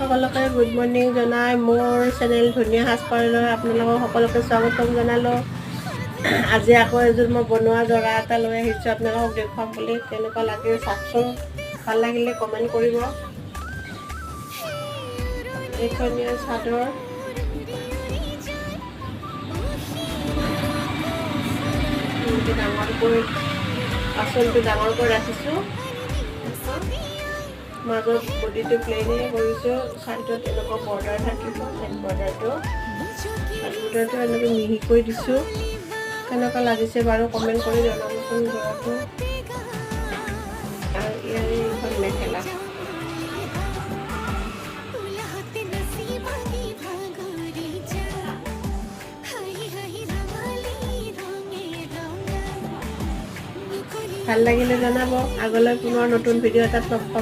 সকলোকে good morning জনাই মোৰ চেনেল ধুনীয়া সাজপাৰলৈ আপোনালোকক সকলোকে স্বাগতম জনালোঁ। আজি আকৌ এযোৰ মই বনোৱা যোৰা এটা লৈ আহিছোঁ আপোনালোকক দেখুৱাম বুলি। কেনেকুৱা লাগে চাওকচোন, ভাল লাগিলে কমেণ্ট কৰিব। এইখনীয়া চাদৰ। এনেকৈ ডাঙৰকৈ আচলটো ডাঙৰকৈ ৰাখিছোঁ। মাজত বডিটো প্লেইনে কৰিছোঁ। চাইডত এনেকুৱা বৰ্ডাৰ থাকিব, চাইড বৰ্ডাৰটো, চাইড বৰ্ডাৰটো এনেকৈ মিহিকৈ দিছোঁ। কেনেকুৱা লাগিছে বাৰু কমেণ্ট কৰি জনাবচোন যোৰাটো। আৰু ইয়াৰে এইখন মেখেলা। ভাল লাগিলে জনাব। আগলৈ পুনৰ নতুন ভিডিঅ' এটাত লগ পাম।